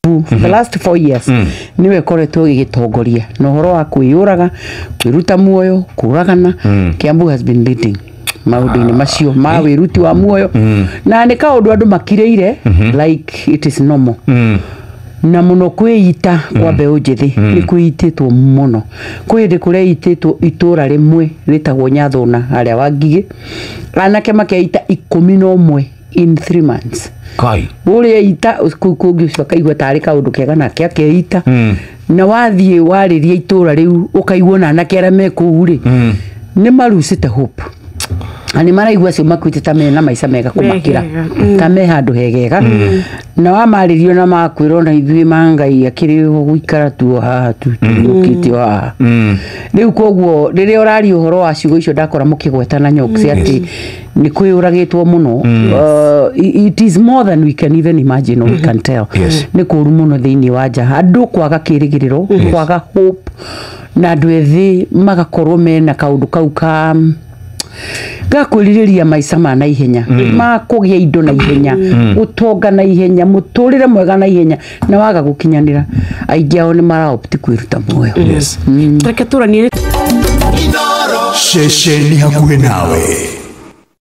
For the last 4 years niwe ĩkoretwo ĩgĩtongoria na ũhoro wa kwĩyũraga, kwĩruta muoyo, kũragana. Kiambu has been leading maũndũ-inĩ macio ma wĩruti wa muoyo, na nĩ kaũndũ andũ makirĩire like it is normal. Na mũno kwĩita kwa mbeũ njĩthĩ, nĩ kwĩitĩtwo mũno. Kwĩ hĩndĩ kũreitĩtwo itũra rĩmwe rĩtagwo Nyathũna harĩa wa Ngigĩ, anake makeita 11 in 3 months. Kai. Ũrĩa ita kũu kũngĩ ũcio akaigua tarĩ kaũndũ kega, nake akeita. Na wathiĩ warĩria itũra rĩu, ũkaigua ona anake arĩa me kũu rĩ, nĩ marucĩte hope na nĩ maraigua acio makuĩte ta mena maica mega kũmakĩra. Mehega. Ta me handũ hegega. Na wamarĩrio na makwĩra ona ithuĩ ma Ngai akĩrĩ gũikara tuo haha tu tũrĩũkĩte o haha rĩu. Koguo rĩrĩa ũraria ũhoro wa ciugo icio ndakora mũkĩgweta na nyoksi atĩ nĩ kwĩyũragĩtwo mũno, it is more than we can even imagine or we can tell. Nĩ kũru mũno thĩinĩ wa nja, andũ kwaga kĩrĩgĩrĩro, kwaga hope, na andũ ethĩ magakorwo mena kaũndũ kau ka gakwĩrirĩria maica ma naihenya, ma kũgĩa indo na ihenya, gũtonga na ihenya, mũtũrĩre mwega na ihenya, na waga gũkinyanĩra, aingĩ ao nĩ maraopti kwĩruta muoyo. Reke tũranie. Ceceni hakuhĩ nawe.